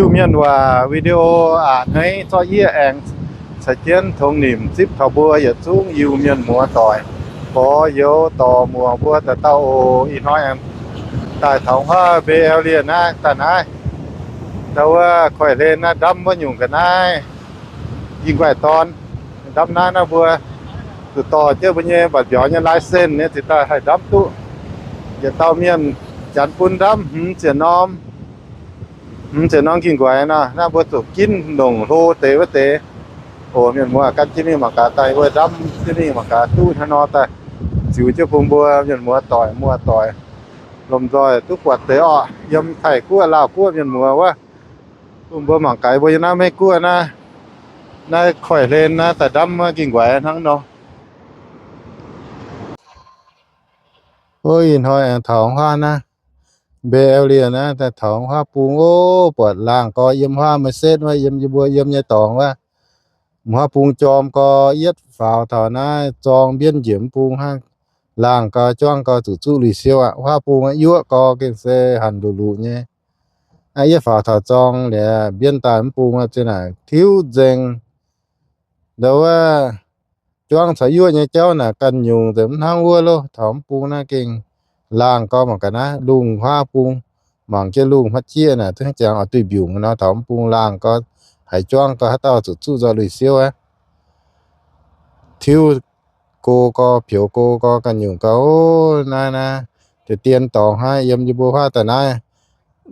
Mienh waac video a'hneiv zorqv yie aengx caux jienv tongx nimc zipv taux mbuo yietc zungv Iu-Mienh muoz-doic, gorx-youz dorc-muoc mbuo dauh dauh oc. Ih hnoi aengx daaih taux wuov Bay Area naaiv daaih naaiv, ndau wuov koiv-hlen naaiv ndamv wuov nyungc ga'naaiv, Ging Nquaih Dorn. Ndamv naaiv, naaiv mbuo zuqc dorh jienv mbuo nyei mba'biaux nyei license nyei ziqc daaih haih ndamv duqv. Yietc dauh mienh janx bun ndamv hmz ziepc norm, hmz ziepc norm Ging Nquaih nor. Naaiv mbuo zuqc ginv longc hlo deix wuov deix. Oc, mienh muoz, gan jienv mingh mangc gaax daaih, mbuo ndamv jienv mingh mangc gaax duqv hnangv nor daaih ziux jienv bun mbuo mienh muoz-doic muoz-doic lomh nzoih duqv buatc deix orqc. Yiem Taiv-Guoqv, Laauh Guoqv mienh muoz wuov, bun mbuo mangc gaax mbuo yiem naaiv Meiv-Guoqv naaiv, naaiv koiv-hlen naaiv daaih ndamv wuov Ging Nquaix hnangv nor. Ov, ih hnoi aengx taux huaav naaiv, Bay Area naaiv, daaih taux huaav bung. Ov, buatc laangh gau yiem huaav, maaih setv wuov, yiem yie mbuo yiem nyei dorngx wuov. Huaav bung jorm gau, yietv faaux taux naaiv zorng mbienv njiec mv bung hnangv. Laangh gau, juangv gau, zuqc zuqv lui-siouv aqv. Huaav bung yuoqv gau, gengh se hanc luqc luqc nyei. Aa, yietv faaux taux zorng liuz, mbienv daaih mv bung aqv, zinh naaic tiuv nzengc. Ndau wuov juangv caux yuoqv nyei jauv naaic ganh nyungc nzengc, mv hnangv wuov loh. Taux mv bung naaiv gengh laangh gau mangc gaax naaiv, lungh huaav bung, mangc jienv lungh hmatv jieqv naaic, zungv jangx oix duih mbiungc nor. Taux mv bung laangh gau, haiz juangv gau, haaix dauh zuqc zuqv nzoih lui-siouv aqv. Tiuv go gau, pioux go gau, ganh nyungc gau. Ov, naaiv naaiv deix dien dorngx hnangv, yiem yie mbuo huaav daaih naaiv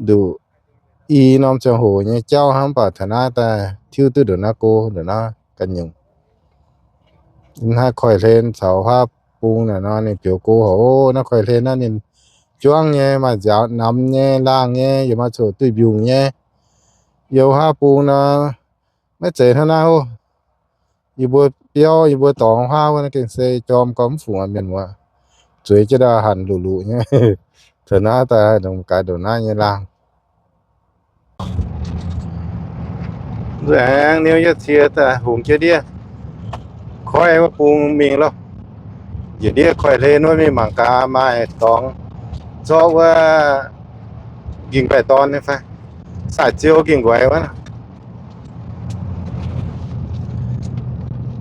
nduqc i norm ziangh hoc nyei jauv hnangv, mv baac taux naaiv daaih tiuv duqv ndongc naaiv go, ndongc naaiv ganh nyungc. Naaiv koiv-hlen caux huaav bung naaic nor, ninh pioux go hoc. Naaiv koiv-hlen naaiv ninh juangv nyei, maaih nziaaux namx nyei, laangh nyei, yaac maaih coc duih mbiungc nyei. Yiem huaav bung nor, maiv zeiz hnangv naaiv ov. Yie mbuo biauv, yie mbuo dorngx huaav wuov naaiv gengh se jorm gau mv fungc aqv, mienh muoz. Zueiz jienv ndau hanc luqc luqc nyei. Taux naaiv daaih ndongc gaax ndongc naaiv nyei laangh. Nzuih aengx niu yie cie daaih hungx jienv ndiev koiv wuov bung mingh loh. Njiec ndiev koiv-hlen wuov mingh mangc gaax maaih dorngx zorqv wuov Ging Nquaih Dorn nyei fai, Saaix Ziou Ging Nquaix wuov.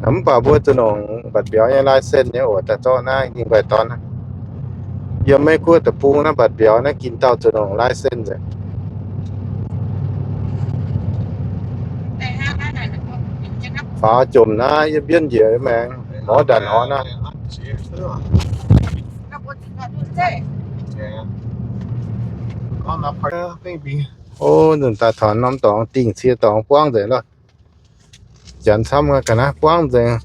Mv baac mbuo zuqc longc mba'biaux nyei license nyei oc, daaih zorqv naaiv Ging Nquaih Dorn. Yiem Meiv-Guoqv deic-bung naaiv mba'biaux naaiv gin dauh zuqc longc license nzengc. Faaux jomc naaiv yiem mbienv njiec maengx, morz ndanc horv naaiv. O, nzunc daaih taux norm dorngx dingh cie dorngx buangv nzengc loh. Janx camv ga'naaiv buangv nzengc.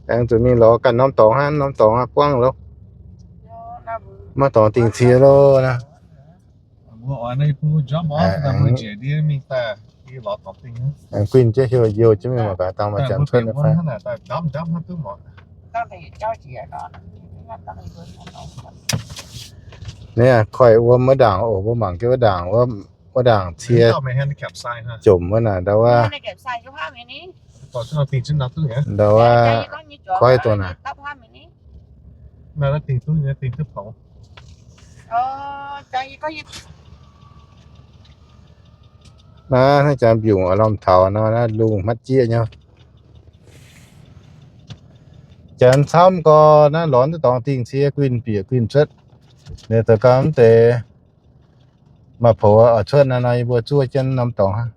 Aengx zuqc mingh lorz ganh norm dorngx hnangv, norm dorngx hnangv buangv loh. Maaih dorngx dingh cie loh naaiv. Aengx guinh jienv heuc youh jienv mingh mangc gaax dangh maaih janx cuotv fai. Naaiv koiv wuom wuov ndaangc oc, mbuo mangc jienv wuov ndaangc, wuov ndaangc cie jomc wuov naaic, ndau wuov, ndau wuov koiv dongh naaic. Naaiv, naaiv janx mbiungc oix lomh taux nor, naaiv lungh hmatv jieqv nyei. Janx camv gau, naaiv lorz duqv dorngx dingh cie guinh bieqc guinh cuotv. Liuz daux gau mv deix maaih poux oix cuotv naaiv nor, yie mbuo zuov jienv norm dorngx hnangv.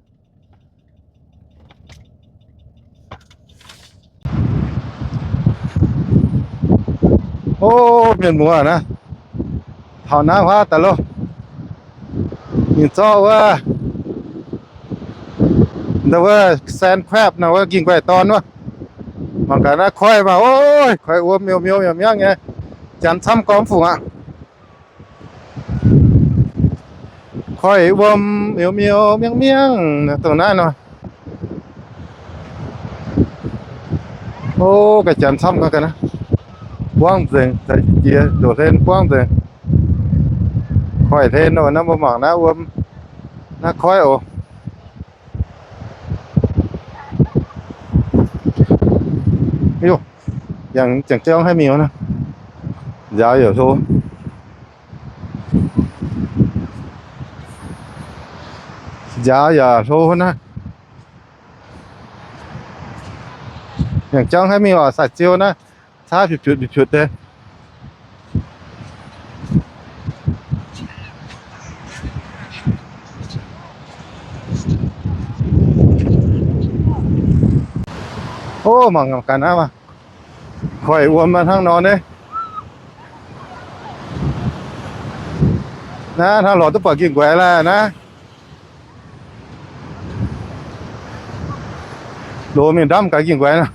O, mienh muoz naaiv, taux naaiv huaav daaih loh. Ninh zorqv wuov, ndau wuov sand crab naaiv, wuov Ging Nquaih Dorn wuov. Mangc gaax naaiv koiv maah, ov, koiv wuom miuc miuc miangv miangv nyei. Janx camv gau mv fungc aqv. Koiv wuom miuc miuc miangv miangv dongh naaiv nor. O, ga'janx camv gau ga'naaiv. Buangv nzengc, jiex ndoqc hlen buangv nzengc. Koiv hlen oc, naaiv mbuo mangc naaiv wuom, naaiv koiv oc. Yangh ziangh jauv haiv mingh naaiv, nziaaux yaac hlo. Njaaux yaac hlo naaiv. Yangh jangv haiv mingh oc, sai-ziou naaiv, caav piutc-piutc piutc-piutc deix. Ov, mangc gaax naaiv maah, koiv-wuom hnangv nor naaiv. Naaiv hnangv lorz duqv buatc gingh nquaix laaih naaiv. Loz mingh ndamv gaax gingh nquaix nor.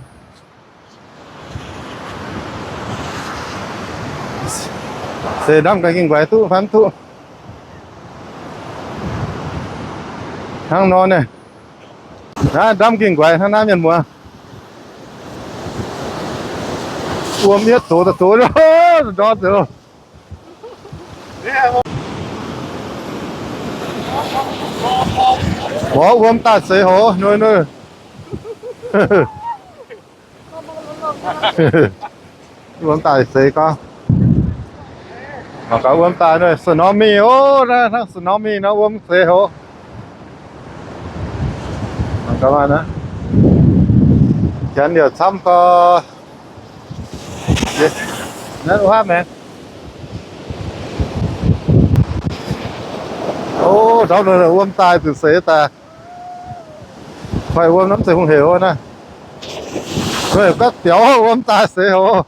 Se ndamv gaax gingh nquaix duqv fai mv duqv. Hnangv nor naaiv, naaiv ndamv gingh nquaix hnangv naaiv mienh muoz. Wuom yietv zoux daaih zoux ndorm zoux. Mborqv wuom daaih seix hoz nuv nuv. Wuom daaih seix gorngv. Mangc gaax wuom daaih nuv tsunami ov, naaiv hnangv tsunami nor wuom seix hoz. Mangc gaax maah, janx liouc camv gorx. Naaiv wuov maengx. Ov, ndorm wuom daaih zuqc seix daaih. Koiv-wuom norm zeiz hungh hec naaiv. Gapv biaux wuom daaih seix hoz.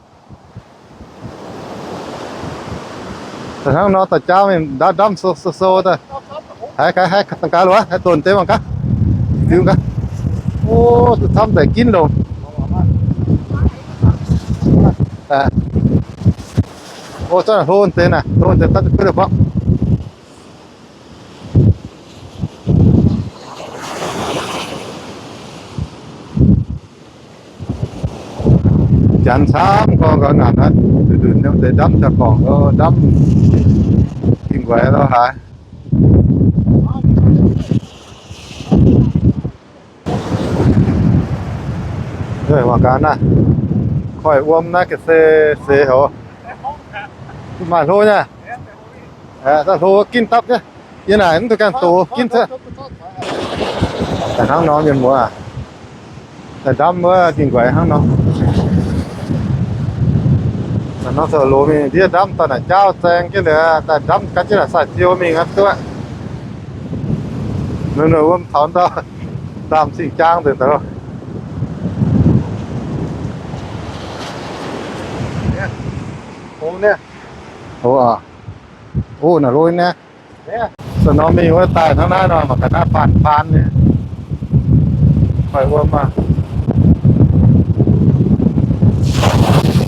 Hnangv nor daaih jaauv mingh ndamv sou sou daaih. Haiz gaax, haiz gaax loz, haiz donx deix mangc gaax. Ziux gaax. Ov, duqv camv deix ginv longc. Ov, zanc hlo deix naaic, hlo deix daav gueiv lorqc. Janx camv gorngv ga'naaiv nduqc nduqc nyei deix ndamv jaa-gorngv, ndamv gingh nquaix lo haaix. Mangc gaax naaiv, koiv-wuom naaiv ga'sie seix hoz. Maaih hlo nyei. Daaih hlo ginv dapv nyei. Yie naaic mv duqv ganh doz ginv cuotv. Daaih hnangv nor mienh muoz aac, daaih ndamv wuov gingh nquaix hnangv nor. Daaih nor zoux loz mingh ndiev ndamv daaih naaic jaauv zaeng jienv liuz, daaih ndamv ganh jienv naaic sai-ziou mingh aqv duqv. Ninh wuom taux ndau, ndaamv-zingh jaang nzengc daaih. Ov, naaiv lov naaiv. Sueih norm mingh wuov daaih hnangv naaiv nor, mangc gaax naaiv faan faan nyei. Maiv wuom maah.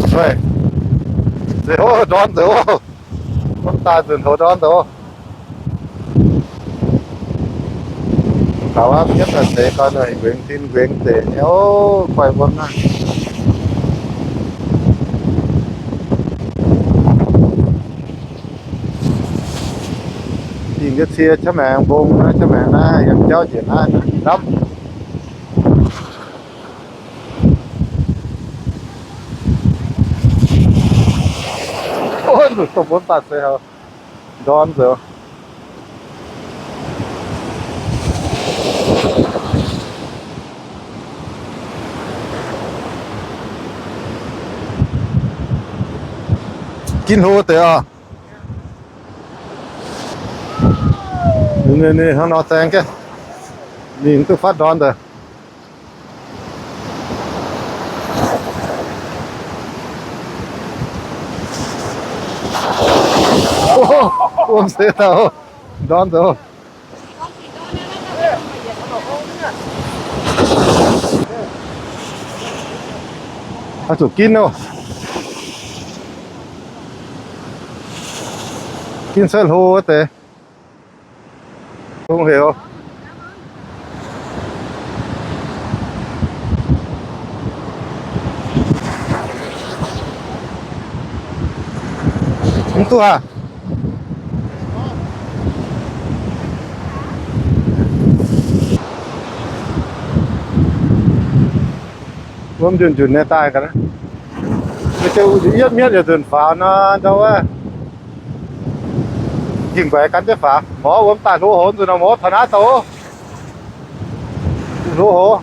Nzueic, nzueic oc, ndorn nzueic oc. Wuom daaih nzunc houx ndorn nzueic oc. Taux aqv, miev daaih deix gau, nquengx tin nquengx deic nyei oc, guaih wuom naaiv. Dingh nyei cie qaqv maengx mbong naaiv, qaqv maengx naaiv, yiem jauv njiec naaiv ndamv. Ov, nzuqc domh wuom daaih seix houx, ndorn nzueic. Ginv hlo deix oc. Ninh, ninh, ninh hnangv nor zaeng jienv, ninh duqv fatv ndorn deix. Wuom seix daaih oc, ndorn deix oc. Oix zuqc ginv oc. Ginv cuotv hlo wuov deix. Hungh hec oc. Mv duqv aqv. Wuom njunh njunh nyei daaih ga'naaiv. Yietv mietv yietc nzunc faaux nor, ndau wuov. Ging guaix gan jienv faaux. Mov wuom daaih hlo hoz nzunc nor, mov taux naaiv zoux. Hlo hoz.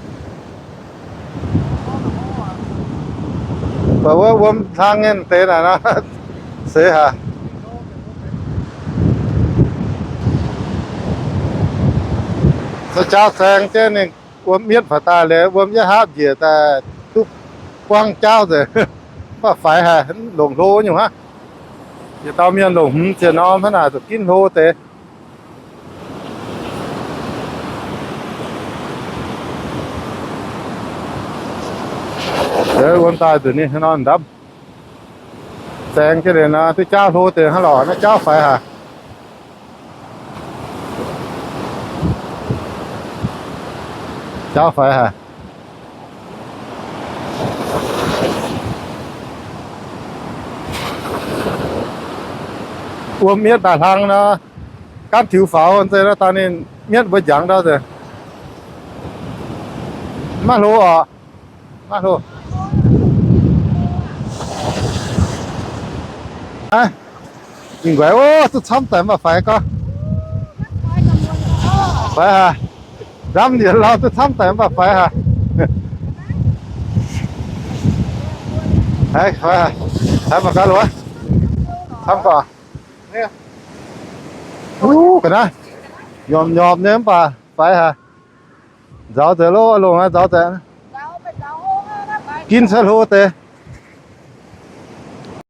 Mv baac wuov wuom hlang nyei deix naaic nor, seix haic. Zoux jaauv saeng jienv ninh wuom mietv faaux daaih liuz, wuom yietv hapv njiec daaih duqv buangv jaauv nzengc. Mv baac faix haic, longc hlo nyungc aqv. Yietc dauh mienh longc hmz ziepc norm hnangv naaic zuqc ginv hlo deix. Wuom daaih nzunc ninh hnangv nor ndamv. Saeng jienv liuz nor duqv jaauv hlo deix hnangv lorqc. Naaiv jaauv faix haic. Jaauv faix haic. Wuom mietv daaih hlang nor, gaanv tiux faaux nzengc nor, dangh ninh mietv mbuo njangx ndau nzengc. Maiv hlo oc. Maiv hlo. Ih nquaix, o, duqv camv daic mv baac faix gorngv. Faix haic. Nzamv yietc lauh duqv camv daic mv baac faix haic. Faix haic. Taaix mangc gaax loz. Camv gorqv. Uv, ga'naaiv nyorpc nyorpc nyei mv baac faix haic. Nzauz deix loh, longc nzauz deix. Ginv cuotv hlo deix.